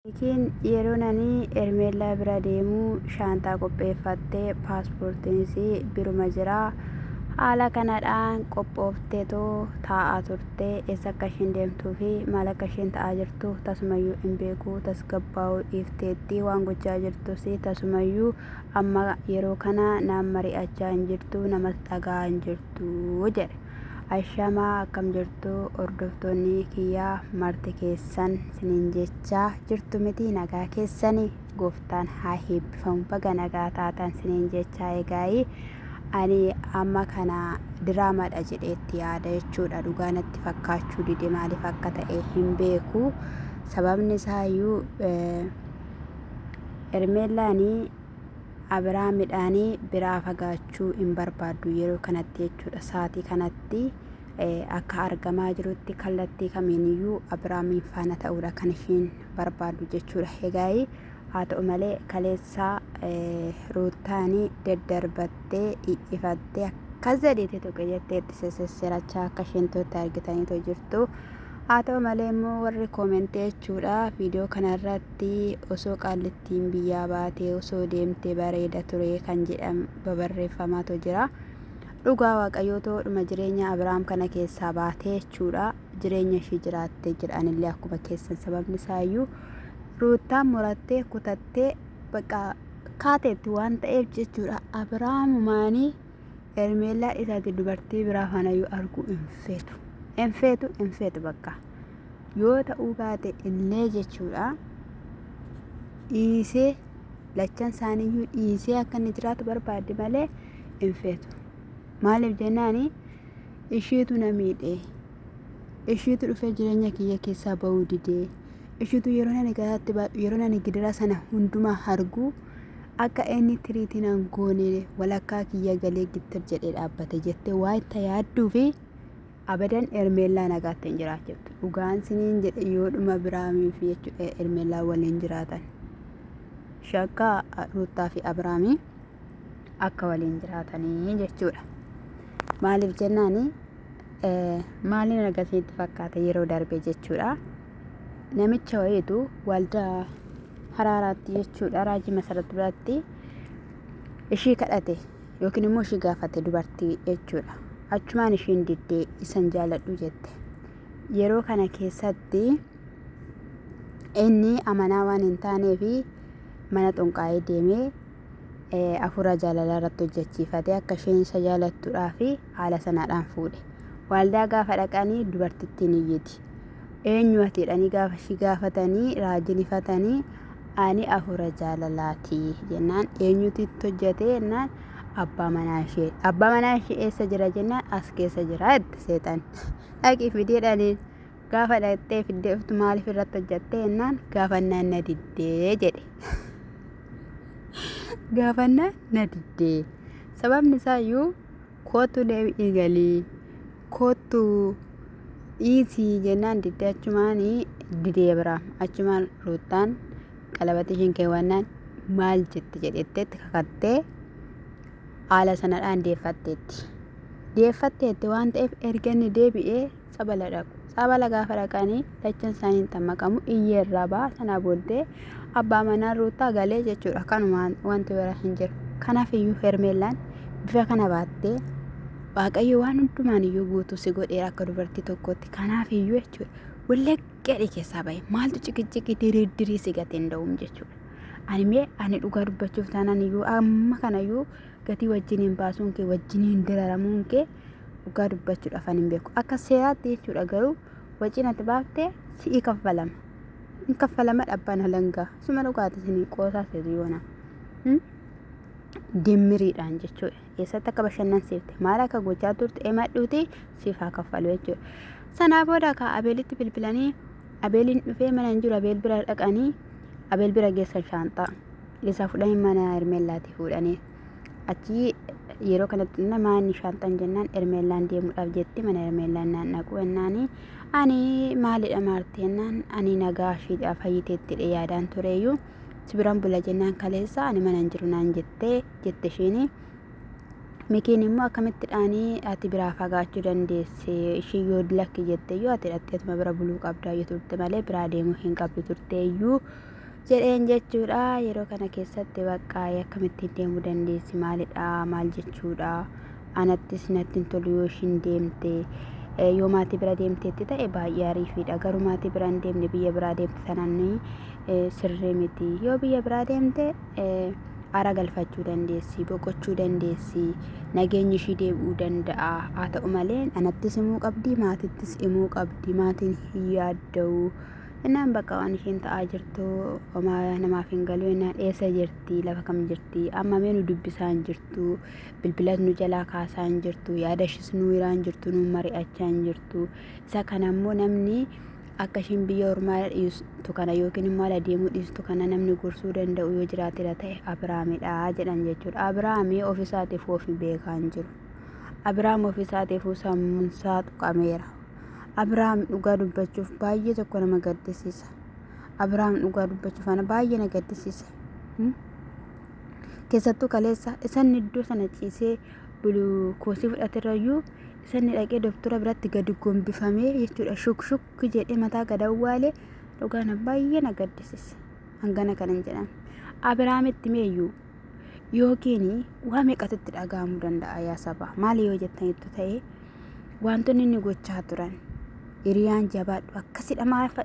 Mikiin yeroon ani Hermeellaa bira deemu shaanxaa qopheeffattee paaspoortiinis biruma jira. Haala kanadhaan qophoofteetoo taa'aa turte. Eessa akka ishiin deemtuu fi maal akka ishiin ta'aa jirtu tasumayyuu hin beeku. Tasgabbaa'uu dhiifteetti. Waan gochaa jirtus tasumayyuu amma yeroo kana naan mari'achaa hin jirtu, namas dhaga'aa hin jirtu jedhe. Ashamaa akkam jirtu hordoftoonni kiyyaa marti keessan sinin jechaa jirtu miti nagaa keessani gooftaan haa eebbifamu baga nagaa taatan sinin jechaa egaa'ii ani amma kana diraamadha jedheetti yaada jechuudha dhugaa natti fakkaachuu dide maaliif akka ta'e hin beeku sababni isaayyuu Hermeellaanii Abiraamidhaan biraa fagaachuu hin barbaaddu yeroo kanatti jechuudha. Saatii kanatti akka argamaa jirutti kallattii kamiiniyyuu Abiraamiin faana ta'uudha kan ishiin barbaaddu jechuudha. Egaa haa ta'u malee kaleessaa Ruuttaani daddarbattee iyyifattee akkas jedhite tuqe jetteetti sessessirachaa akka isheen turte argitaniitu jirtu. Haa ta'u malee immoo warri koomentii jechuudha viidiyoo kanarratti osoo qaallittiin biyyaa baatee osoo deemtee bareeda ture kan jedhan babarreeffamaatu jira. Dhugaa waaqayyoo toodhuma jireenya Abiraam kana keessaa baatee jechuudha jireenya ishii jiraattee jedhanillee akkuma keessan sababni isaayyuu Ruuttaan murattee kutattee bakka kaateetti waan ta'eef jechuudha Abiraamumaanii Hermeellaa isaati dubartii biraa faanayyuu arguu hin feetu. Hin feetu hin feetu bakka. Yoo ta'uu baate illee jechuudha. Dhiisee lachan isaaniiyyuu dhiisee akka inni jiraatu barbaadde malee hin feetu. Maaliif jennaani ishiitu na miidhe. Ishiitu dhufee jireenya kiyya keessaa ba'uu didee. Ishiitu yeroo ani garaatti baadhu yeroo ani gidiraa sana hundumaa argu Akka inni tiriitii nan goone walakkaa kiyya galee gittir jedhee dhaabbate jettee waa itti yaadduu fi abadan Hermeellaa nagaatti hin jiraachiftu. Dhugaan siniin jedhe yoodhuma Biraamii fi jechuudha Hermeellaa waliin jiraatan. Shakkaa Ruuttaa fi Abiraamii akka waliin jiraatanii jechuudha. Maaliif jennaani maaliin agarsiitti fakkaata yeroo darbe jechuudha. Namicha wayiitu waldaa haraaraatti jechuudha raajii masarat biratti ishii kadhate yookiin immoo ishii gaafate dubartii jechuudha. Achumaan ishiin diddee isan jaaladhu jette. Yeroo kana keessatti inni amanaa waan hin taaneef mana xonqaa'ee deemee hafuura jaalalaa irratti hojjechiifatee akka isheen isa jaalattuudhaa fi haala sanaadhaan fuudhe. Waaldaa gaafa dhaqanii dubartittiin iyyiti. Eenyu ati jedhanii gaafa ishii gaafatanii raajiin ifatanii ani hafuura jaalalaati jennaan eenyutu itti hojjete jennaan abbaa manaa ishee. Abbaa manaa ishee eessa jira jennaan as keessa jira jette seexan. Dhaqii fidii jedhaniin. Gaafa dhaqxee fiddee dhuftu maaliif irratti hojjatte jennaan gaafannaan na diddee jedhe. Gaafannaan na diddee. Sababni isaa iyyuu kootu deebi'ii galii kootu dhiisii jennaan diddee achumaan didee biraa achumaan ruuttaan qalabata ishiin keewwannaan maal jette jedhetteetti kakattee haala sanadhaan deeffatteetti. Deeffatteetti waan ta'eef erga inni deebi'ee tsabala dhaqu. Tsabala gaafa dhaqanii lachan isaanii hin xammaqamu iyyee irraa ba'a sanaa booddee abbaa manaa ruuttaa galee jechuudha. Kanumaan wanti biraa hin jiru. Kanaaf iyyuu Hermeellaan bifa kana baattee Waaqayyo waan hundumaan iyyuu guutuu si godheera akka dubartii tokkootti. Kanaaf iyyuu jechuudha. Wallaqqeedhi keessaa bahe maaltu ciqiciqii diriirdirii si gatee hin da'uum jechuudha. Ani mee ani dhugaa dubbachuuf taanaan iyyuu amma kanayyuu gatii wajjiniin baasuun kee wajjiniin dararamuun kee dhugaa dubbachuudhaaf ani hin beeku. Akka seeraatti jechuudha garuu waciin ati baafte si'ii kaffalama. Hin kaffalama abbaan alangaa. Suma dhugaati isinii qoosaa seetu yoona. Dimmiriidhaan jechuudha. Eessatti akka bashannansiifte maal akka gochaa turte emadhuuti siif haa kaffalu jechuudha. Sanaa booda akka Abeelitti bilbilanii Abeeliin dhufee mana hin jiru Abeel bira dhaqanii Abeel bira geessan shaanxaa. Isaa fudhanii mana Hermeellaatii fuudhanii. Achii yeroo kanatti namaan shaanxaan jennaan Hermeellaan deemuudhaaf jetti mana Hermeellaan naan dhaqu jennaani ani maalidha maarti jennaan ani nagaa ishiidhaa fayyiteettidha yaadaan tureeyyuu si biraan bula jennaan kaleessa ani mana hin jiru naan jettee jette ishiini. Mikiin immoo akkamitti dhaanii ati biraa fagaachuu dandeesse ishii yoo lakki jette iyyuu ati dhaqxeetuma bira buluu qabdaa yoo turte malee biraa deemuu hin qabdu turte iyyuu. Jedheen jechuudha. Yeroo kana keessatti bakka akkamittiin deemuu dandeessi maalidha maal jechuudha. Anattis natti hin tolu yoo ishiin deemte yoo maatii bira deemteetti ta'e baay'ee ariifiidha. Garuu maatii bira hin deemne biyya biraa deemte tanaan sirrii miti. Yoo biyya biraa deemte ara galfachuu dandeessi, boqochuu dandeessi, nageenyi ishii deebi'uu danda'a. Haa ta'u malee anattis himuu qabdi, maatittis himuu qabdi, maatiin hin yaadda'u. Jennaan bakka waan isheen ta'aa jirtu homaa namaaf hin galu jennaan eessa jirti lafa kam jirti amma mee nu dubbisaa hin jirtu bilbilas nu jalaa kaasaa hin jirtu yaada ishis nu hiraa hin jirtu nu mari'achaa hin jirtu isa kana immoo namni akka isheen biyya ormaa dhiistu kana yookiin immoo ala deemuu dhiistu kana namni gorsuu danda'u yoo jiraatedha ta'e Abiraamidha jedhan jechuudha. Abiraamii ofiisaatiif ofi beekaa hin jiru. Abiraam ofiisaatiifuu sammuunsaa tuqameera. Abiraam dhugaa dubbachuuf baay'ee tokko nama gaddisiisa. Abiraam dhugaa dubbachuuf ana baay'ee na gaddisiisa. Keessattuu kaleessa isanni iddoo sana ciisee gulukoosii fudhaterrayyuu isanni dhaqee doktora biratti gadi gombifamee jechuudha shuk shuk jedhee mataa gad awwaale dhugaa na baay'ee na gaddisiisa. Hangana kan hin jedhamne. Abiraamitti meeyyuu yookiin waa meeqatu itti dhaga'amuu danda'a yaa saba maali yoo jettanitti ta'e wantoonni inni gochaa turan hiriyaan jabaadhu akkasidha maaf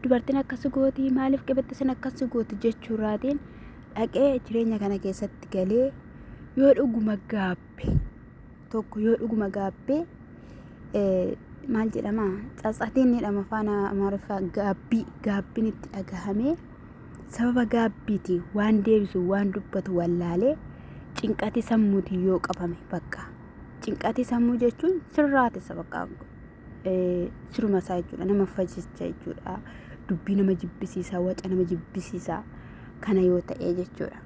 dubartiin akkas gooti maaliif qibixxisin akkas gooti jechuurraatiin dhaqee jireenya kana keessatti galee yoo dhuguma gaabbe tokko yoo dhuguma gaabbee maal jedhama tsatsatiin jedhama afaan amaariffaa gaabbii gaabbiin itti dhagahamee sababa gaabbiitiin waan deebisu waan dubbatu wallaalee cinqatii sammuutiin yoo qabame bakka cinqatii sammuu jechuun sirraatisa bakka siruma isaa jechuudha nama fajicha jechuudha dubbii nama jibbisiisa waca nama jibbisiisa kana yoo ta'e jechuudha.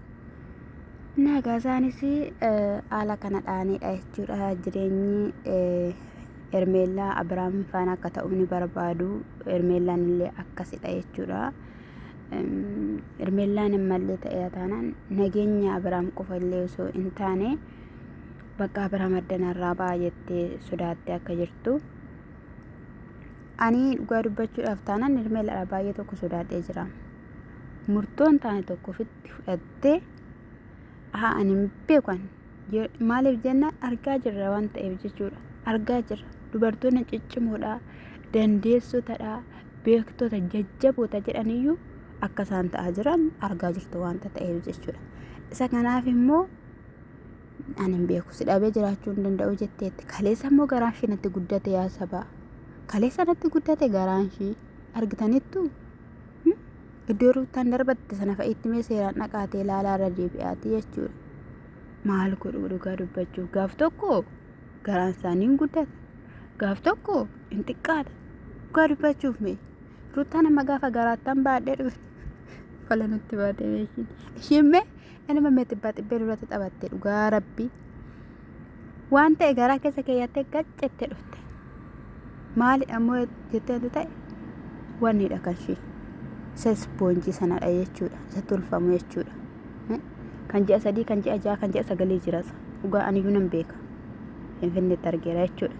Nagaa isaanis haala kana dhaanidha jechuudha jireenyi Hermeellaa Abiraam faana akka ta'u ni barbaadu Hermeellaan illee akkasidha jechuudha. Hermeellaan ammallee ta'ee taanaan nageenya Abiraam qofa illee osoo hin taane bakka Abiraam addanarraa ba'a jettee sodaattee akka jirtu. Ani dhugaa dubbachuudhaaf taanaan Hermeellaadha baay'ee tokko sodaadhee jira. Murtoon taane tokko ofitti fudhattee haa ani hin beeku ani. Maaliif jennaan argaa jirra waan ta'eef jechuudha. Argaa jirra. Dubartoonni ciccimoodha, dandeessotadha, beektota, jajjaboota jedhaniyyuu akka isaan ta'aa jiran argaa jirtu waanta ta'eef jechuudha. Isa kanaaf immoo ani hin beeku si dhabee jiraachuu hin danda'u jetteetti. Kaleessa immoo garaan ishee natti guddate yaa sabaa. Kaleessa natti guddate garaan ishee argitaniittuu? Iddoo ruuttaan darbatte sana fa'iitti mee seeraan dhaqaatee ilaalaa irra deebi'aati jechuudha. Maal godhu dhugaa dubbachuuf gaaf tokko garaan isaanii hin guddata. Gaaf tokko hin xiqqaata. Dhugaa dubbachuuf mee ruuttaan amma gaafa garaattan baadhee dhufe fala nutti baatee beekin. Ishiin mee ilma mee xibbaa xibbee duratti taphatte dhugaa rabbii. Waan ta'e garaa keessa keeyyattee gaccettee dhufte. Maali ammoo jettee wanti ta'e wannidha kan ishee. Isa ispoonjii sanadha jechuudha. Isa tolfamu jechuudha. Kan ji'a 3, kan ji'a 6, kan ji'a 9 jira. Dhugaa aniyyuu nan beeka. Finfinneetti argeera jechuudha.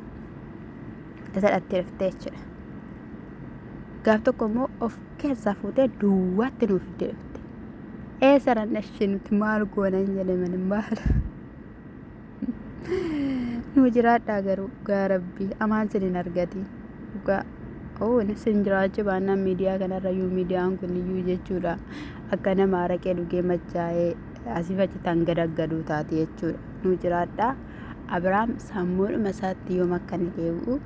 Isa dhattee dhufte jechuudha. Gaaf tokko immoo of keessaa fuutee duwwaatti nuuf fiddee dhufte. Eessa ranna ishee nuti maal goonan jedhaman maal. Nuu jiraadhaa garuu dhugaa rabbii amaan sin hin argatiin dhugaa. Oo sin jiraachuu baannaan miidiyaa kanarra iyyuu miidiyaan kun iyyuu jechuudha akka nama araqee dhugee machaa'ee asiif achi tan gadaggaduu taate jechuudha. Nuu jiraadhaa. Abiraam sammuudhuma isaatti yoom akka inni deebi'u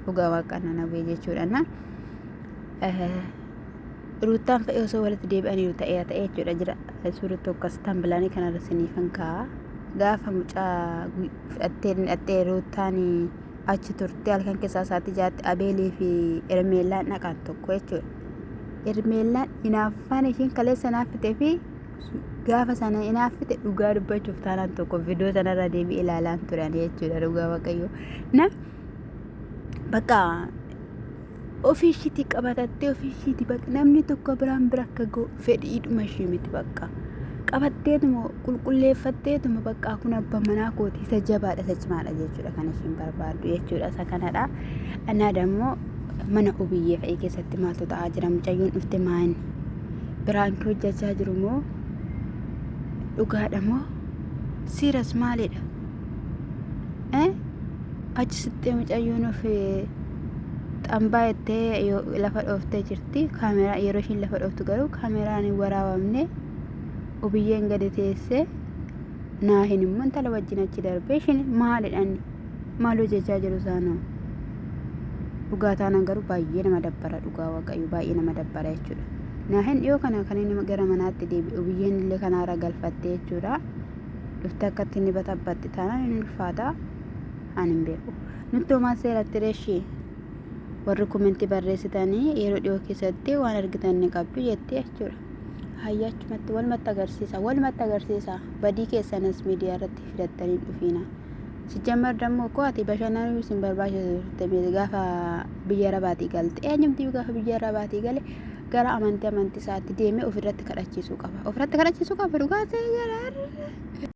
dhugaa waaqa nana bu'e jechuudha. Na Ruuttaan fa'i osoo walitti deebi'aniiru ta'eera ta'e jechuudha jira. Suurri tokko as tambilaanii kanarra siniifan kaa'a. Gaafa mucaa fudhattee hidhattee Ruuttaan achi turte halkan keessaa sa'aatii 6tti Abeelii fi Hermeellaan dhaqan tokko jechuudha. Hermeellaan hinaaffaan ishiin kaleessa hinaaffitee fi gaafa sana hinaaffite dhugaa dubbachuuf taanaan tokko viidiyoo sanarra deebi'ee ilaalaan turan jechuudha dhugaa waaqayyoo. Na bakka ofii ishiitii qabatattee ofii ishiitii bakka namni tokko biraan bira akka ga'u fedhiidhuma ishii miti bakka qabatteetuma qulqulleeffatteetuma bakka kun abbaa manaa kooti isa jabaadha isa cimaadha jechuudha kan ishiin barbaaddu jechuudha isa kanadha. Anaa dammoo mana obiyyee fa'i keessatti maaltu ta'aa jira mucayyoon dhufte maani Biraankii hojjechaa jiru moo dhugaadha moo siiras maalidha? Eh? Achi sittee mucayyoon of xambaa jettee lafa dhooftee jirti. Kaameraa yeroo ishiin lafa dhooftu garuu kaameraan hin waraabamne. Ubiyyeen gadi teessee naahin immoo intala wajjin achi darbee ishiin maalidha inni? Maal hojjechaa jiru isaanoo? Dhugaa taanaan garuu baay'ee nama dabbara dhugaa waaqayyo baay'ee nama dabbara jechuudha. Naahin dhiyoo kana kan inni gara manaatti deebi'u biyyeen illee kanaarra galfattee jechuudha. Dhufte akkatti inni batabbatti taanaan inni ulfaata. Ani hin beeku. Nutti homaa seeratti reeshii warri komentii barreessitanii yeroo dhiyoo keessatti waan argitan ni qabdu jettee jechuudha. Hayya achumatti walumatti agarsiisa walumatti agarsiisa badii keessanas miidiyaa irratti fidattanii dhufiina. Sijjammar dammoo koo ati bashannanuu sin barbaachisu turte gaafa biyya arabaatii galte eenyumtiyyuu gaafa biyya arabaatii gale gara amantii amantii isaatti deemee ofirratti kadhachiisuu qaba ofirratti kadhachiisuu qaba dhugaa ta'e jira.